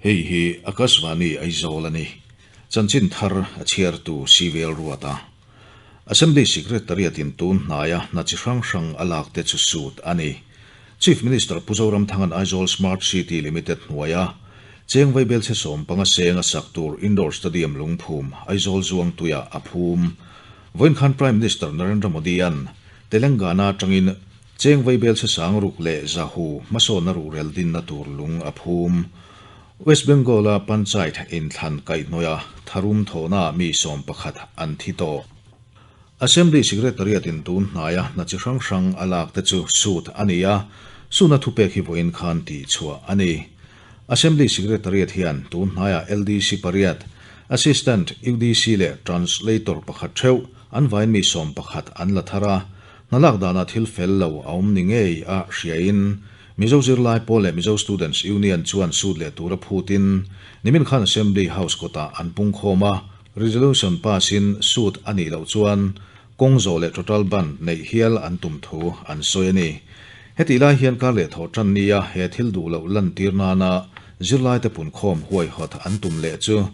Hei hi Akashvani Aizawl a ni. Chanchin thar a chhiartu Sivel Ruata. Assembly Secretariat in tun hnaia hna chi hrang hrang a lak te chu sut a ni. Chief Minister Pu Zoramthanga'n Aizawl Smart City Limited hnuaia cheng vaibelchhe 15 seng a sak tur Indoor Stadium lungphum Aizawl Zuangtuiah a phum. Vawiin khan Prime Minister Narendra Modi-a'n Telangana atangin Cheng vaibelchhe 6100 hmasawnna ruhrel dinna tur lung a phum. West Bengal-a Panchayat inthlan kaihhnawih a tharum thawhnaah mi 11 an thi tawh. Assembly Secretariat-in tun hnaia hna chi hrang hrang a lak te chu sut a ni a, suna thupek hi vawiin khan tihchhuah a ni. Assembly Secretariat hian tun hnaiah LDC pariat, Assistant UDC leh Translator pakhat theuh an vain mi 11 an la thar a, Hna lak danah thil fel lo a awm ni ngei a hriain Mizo zirlai pawl leh Mizo Students Union chuan sut leh tura phutin nimin khan Assembly House kawtah an pungkhawm a, resolution pass in sut a nih loh chuan kawng zawh leh total bandh neih hial an tum thu an sawi a ni. Hetih lai hian kar leh thawh tan nia he thil duh loh lantir nana zirlaite punkhawm huaihawt an tum leh chu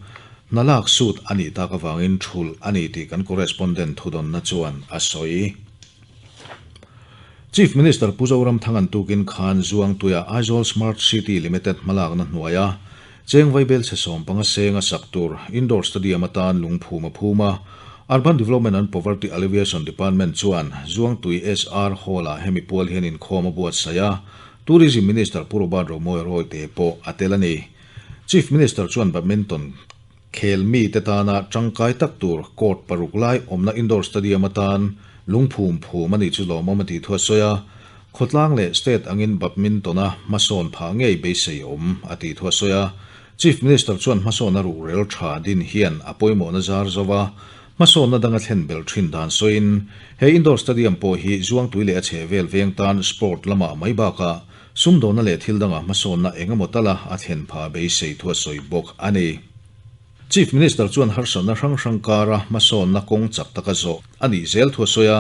Hna lak sut a nih tak avangin thulh a ni tih kan correspondent thudawnna chuan a sawi. Chief Minister Pu Zoramthanga'n tukin khan Zuangtuia Aizawl Smart City Limited hmalakna hnuaia cheng vaibelchhe 15 seng a sak tur Indoor Stadium atan lungphum a phum a. Urban Development and Poverty Alleviation Department chuan Zuangtui SR Hall-ah hemi pual hian inkhawm a buatsaih a, Tourism Minister Pu Robert Romawia Rawite pawh a tel a ni. Chief Minister chuan badminton khel mite tana tangkai tak tur court paruk lai awmna indoor stadium atan lungphum phum a nih chu lawmawm a tih thu a sawi a. Khawtlang leh state angin badminton-a hmasawn phah ngei beisei awm a tih thu a sawi a. Chief Minister chuan hmasawnna ruhrel tha din hian a pawimawhna zar zo va, hmasawnna danga thlen belh thin dan sawiin he indoor stadium pawh hi Zuangtui leh a chhehvel veng tan sport lamah mai bakah Sumdawna leh thil dangah hmasawnna eng emaw tala a thlen phah beisei thu a sawi bawk a ni. Chief Minister chuan harsatna hrang hrang kara hmasawnna kawng chak taka zawh a nih zel thu a sawi a,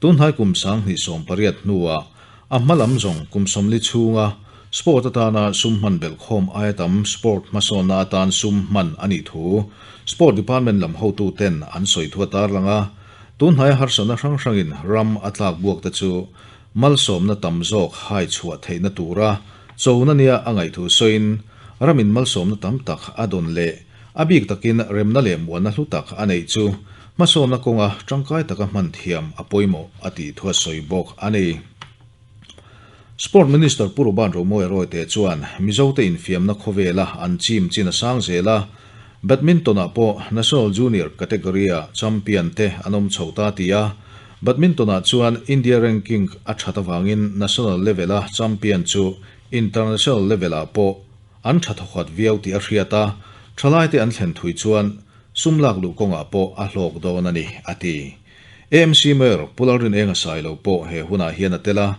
tunhnai kum 2018 hnuah a hma lam zawng kum 40 chhunga sport atana sum hman belhkhawm aia tam sport hmasawnna atan sum hman a nih thu Sport Department lam hotuten an sawi thu a tarlang a, tunhnaia harsatna hrang hrangin ram a tlak buak te chu Malsawmna tam zawk hai chhuah theihna tura chona nia a ngaihthu sawiin, ramin malsawmna tam tak a dawn leh a bik takin remna leh muanna hlu tak a neih chu hmasawnna kawnga tangkai taka hman thiam a pawimawh a tih thu a sawi bawk a ni. Sport Minister Pu Robert Romawia Rawite chuan Mizote infiamna khawvela an chim chin a sang zel a, Badminton-ah pawh National Junior category-a champion te an awm chho ta ti a, Badminton-ah chuan India ranking a that avangin National level-a champion chu International level-ah pawh an tha thawkhat viau tih a hriat a, thalaite an thlen thui chuan sum lak luh kawngah pawh a hlawk dawn a ni, a ti. AMC Mayor Pu Lalrinenga Sailo pawh he hunah hian a tel a,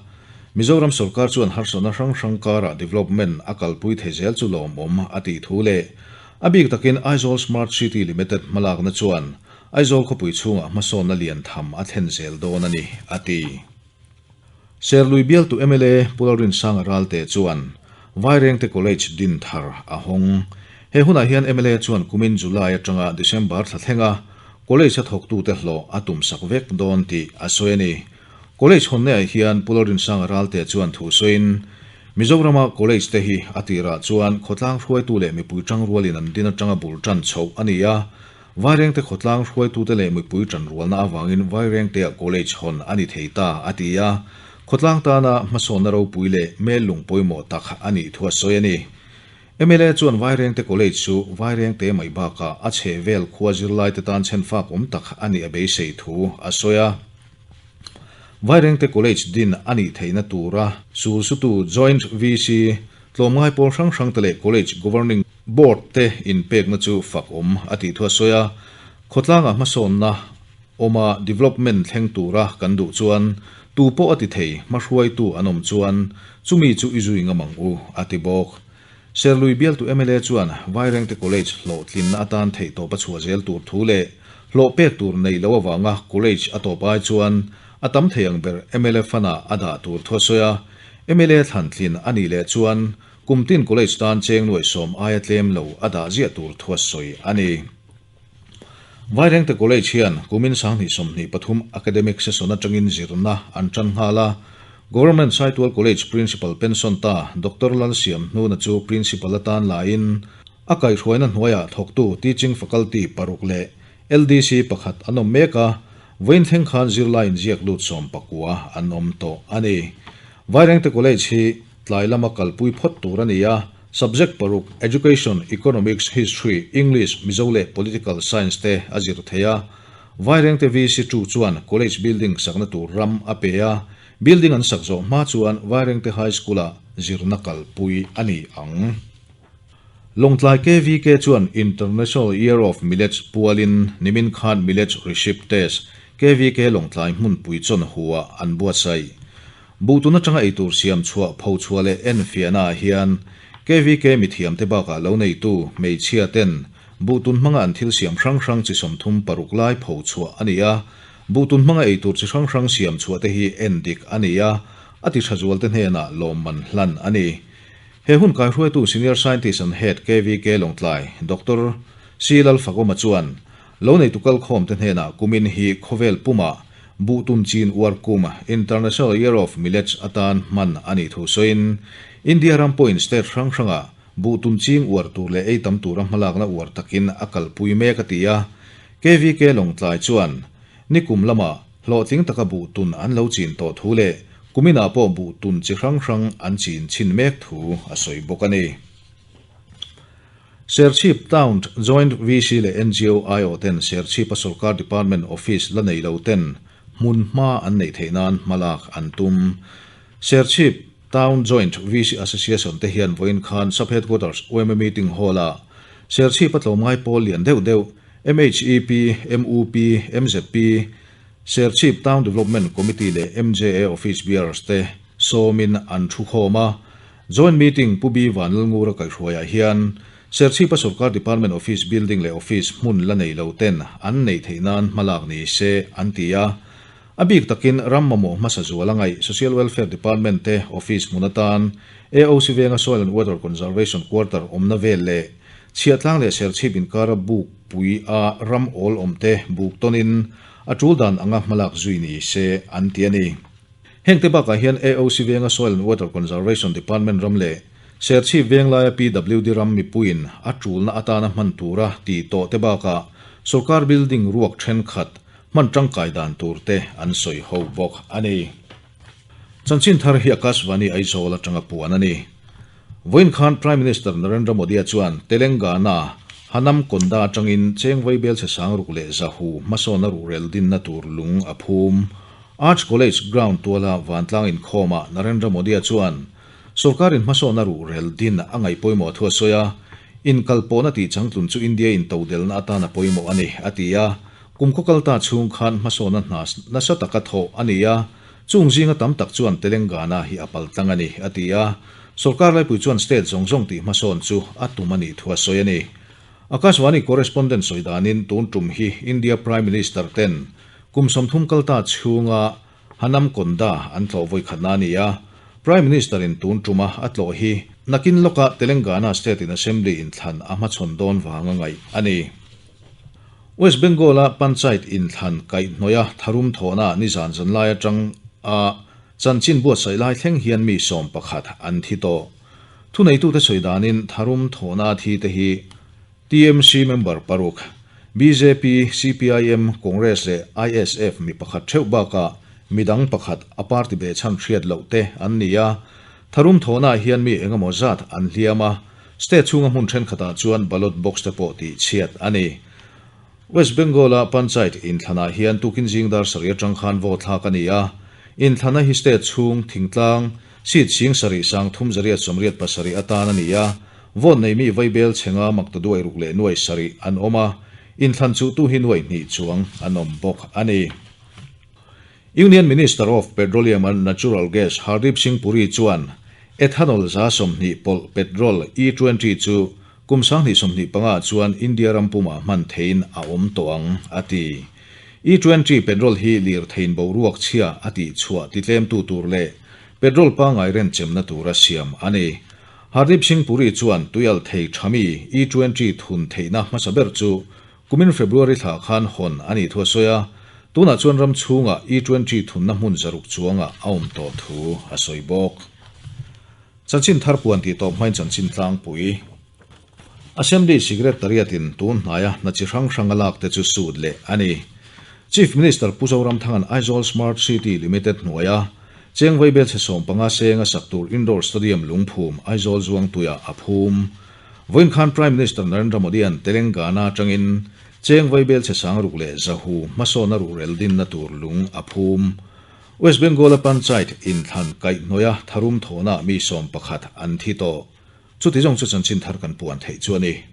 Mizoram sorkar chuan harsatna hrang hrang karah development a kalpui thei zel chu lawmawm a tih thu leh a bik takin Aizawl Smart City Limited hmalakna chuan Aizawl khawpui chhungah hmasawnna lian tham a thlen zel dawn a ni, a ti. Serlui bialtu mla Pu Lalrinsanga Ralte chuan Vairengte College din thar a hawng. He hunah hian mla chuan kumin July atanga December thla thlenga College a thawktute hlawh a tumsak vek dawn tih a sawi a ni. College hawnnaah hian Pu Lalrinsanga Ralte chuan thu sawiin, Mizorama College te hi a tirah chuan khawtlang hruaitu leh mipui tangrualin an din atanga bul tan chhoh a ni a, Vairengte khawtlang hruaitute leh mipui tanrualna avangin Vairengtea College hawn a ni thei ta, a ti a. Khawtlang tana hmasawnna ropui leh mel lung pawimawh tak a nih thu a sawi a ni. Mla chuan Vairengte College chu Vairengte mai bakah a chheh vel khua zirlaite tan chhenfak awm tak a nih a beisei thu a sawi a. Vairengte College din a nih theihna tura sulsutu Joint VC tlawmngai pawl hrang hrangte leh College Governing Board te inpekna chu fak awm a tih thu a sawi a, khawtlangah hmasawnna awma development thleng tura kan duh chuan tu pawh a ti thei hmahruaitu an awm chuan chumi chu i zui ngam ang u a ti bawk. Serlui bialtu mla chuan Vairengte College hlawhtlinna atan theihtawp a chhuah zel tur thu leh hlawh pek tur neih loh avanga college a tawp ai chuan a tam thei ang ber mla fund-ah a dah tur thu a sawi a, mla thlantlin a nih leh chuan. Kum tin college tan cheng nuaih sawm aia tlem lo a dah ziah tur thu a sawi a ni. Vairengte College hian kumin 2023 academic session atangin zirna an tan nghal a. Government Saitual College Principal pension ta Doctor Lalsiam Hnuna chu Principal atan laiin a kaihhruaina hnuaiah thawktu Teaching Faculty paruk leh LDC pakhat an awm mek a, vawiin thleng khan zirlai inziak lut 19 an awm tawh a ni. Vairengte College hi tlai lama kalpui phawt tur a ni a, subject paruk, Education, Economics, History, English, Mizo leh Political Science te a zir thei a. Vairengte VC tu chuan College building sakna tur ram a pe a, building an sak zawh hma chuan Vairengte High School-ah zirna kalpui a ni ang. Lawngtlai KVK chuan International Year of Millets pualin nimin khan Millets Receipt Test KVK Lawngtlai hmunpui chawn huah an buatsaih. Buhtun atanga eitur siam chhuah pho chhuah leh enfiahna ah hian KVK mithiamte bakah lo neitu hmeichhia ten buhtun hmanga an thil siam hrang hrang chi 36 lai pho chhuah a ni a. Buhtun hmanga eitur chi hrang hrang siam chhuah te hi endik a ni a, a ti tha zualte hnenah lawmman hlan a ni. He hun kaihruaitu Senior Scientist and Head KVK Lawngtlai, Doctor C. Lalfakawma chuan, Lo neitu kalkhawmte hnenah kumin hi khawvel pumah buhtun chin uar kum, International Year of Millets, atan hman a nih thu sawiin, India ram pawhin state hrang hrangah buhtun ching uar tur leh ei tam tura hmalakna uar takin a kalpui mek a ti a. KVK Lawngtlai chuan, Nikum lamah hlawhtling taka buhtun an lo chin tawh thu leh kuminah pawh buhtun chi hrang hrang an chin chhin mek thu a sawi bawk a ni. Serchhip Town Joint VC leh NGO aiawh ten Serchhip-a Sorkar Department Office la nei lo ten hmun hma an neih theih nan hmalak an tum. Serchhip Town Joint VC Association te hian vawiin khan Sub Headquarters yma Meeting Hall-ah Serchhip-a tlawmngai pawl lian deuh deuh MHEP, MUP, MZP, Serchhip Town Development Committee leh MJA Office Bearers te sawmin an thu khawm a. Joint Meeting Pu B Vanlalngura kaihhruaiah hian Serchhipa Sorkar Department Office Building leh Office hmun la nei lo ten an neih theih nan hmalak ni se an ti a. A bik takin ram mamawh hmasa zual a ngaih Social Welfare Department te Office hmun atan AOC venga Soil and Water Conservation Quarter awmna vel leh Chhiahtlang leh Serchhip inkara buk pui a ram awl awm te buk tawnin a tul dan anga hmalak zui ni se an ti a ni. Hengte bakah hian AOC venga Soil and Water Conservation Department ram leh Serchhip venglaia PWD ram mipuiin a tulna atana hman tura tih tawh te bakah sorkar building ruak thenkhat hman tangkai dan tur te an sawi ho bawk a ni. Chanchin thar hi Akashvani Aizawl atanga puan a ni. Vawiin khan Prime Minister Narendra Modi-a chuan Telangana Hanam Konda atangin cheng vaibel chhe sang ruk leh zahu hmasawnna ruhrel dinna tur lung a phum. Arts College ground tuala vantlang inkhawmah Narendra Modi-a chuan sorkarin hmasawnna ruhrel din a ngaih pawimawh thu a sawi a, Inkalpawhna tih changtlun chu India intodelna atan a pawimawh a ni, a ti a. Kum khaw kalta chhung khan hmasawnna hna nasa taka thawh a ni a, Chung zinga tam tak chuan Telangana hi a paltlang a ni, a ti a. Sorkar laipui chuan state zawng zawng tih hmasawn chu a tum a nih thu a sawi a ni. Akashvani correspondent sawi danin tun tum hi India Prime Minister ten kum 30 kalta chhunga Hanam Konda an tlawh vawi khatna a ni a. Prime Minister in tun tuma a tlawh hi nakin lawka Telangana state in Assembly inthlan a hmachhawn dawn vanga ngaih a ni. West Bengal-a Panchayat inthlan kaihhnawih a tharum thawhna nizan zanlai atang a chanchin buatsaih lai thleng hian mi 11 an thi tawh. Thuneitute sawi danin tharum thawhna a thi te hi TMC member paruk, bjp, CPIM, Congress leh ISF mi pakhat theuh bakah midang pakhat a party behchhan hriat loh te an ni a. Tharum thawhnaah hian mi engemaw zat an hliam a, State chhunga hmun thenkhatah chuan ballot box te pawh tih chhiat a ni. West Bengal-a Panchayat inthlanah hian tukin zing dar sarih atang khan vote thlak a ni a. Inthlana hi state chhung thingtlang seat 7387 atan a ni a. Vote nei mi vaibel chhenga maktaduai ruk leh nuai sarih an awm a. Inthlan chuhtu hi nuai hnih chuang an awm bawk a ni. Union Minister of Petroleum and Natural Gas Hardeep Singh Puri chuan ethanol 20% pawlh petrol E20 chu kum 2025 chuan India ram pumah hman theiin a awm tawh ang, a ti. E20 petrol hi lir theiin boruak chhia a tih chhuah titlemtu tur leh petrol pangai renchemna tura siam a ni. Hardeep Singh Puri chuan tuialthei thami E20 thun theihna hmasa ber chu kumin February thla khan hawn a nih thu a sawi a, tunah chuan ram chhungah E20 thunna hmun zaruk chuangah a awm tawh thu a sawi bawk. Chanchin thar puan tih tawp hmain chanchin tlangpui. Assembly Secretariat-in tun hnaia hna chi hrang hrang a lak te chu sut leh a ni. Chief Minister Pu Zoramthanga'n Aizawl Smart City Limited hnuaia cheng vaibelchhe 15 senga sak tur Indoor Stadium lungphum Aizawl Zuangtuiah a phum. Vawiin khan Prime Minister Narendra Modi-a'n Telangana atangin cheng vaibelchhe 6000 leh zahu hmasawnna ruhrel dinna tur lung a phum. West Bengal-a Panchayat inthlan kaihhnawih a tharum thawhnaah mi 11 an thi tawh. Chuti zawng chu chanchin thar kan puan theih chu a ni.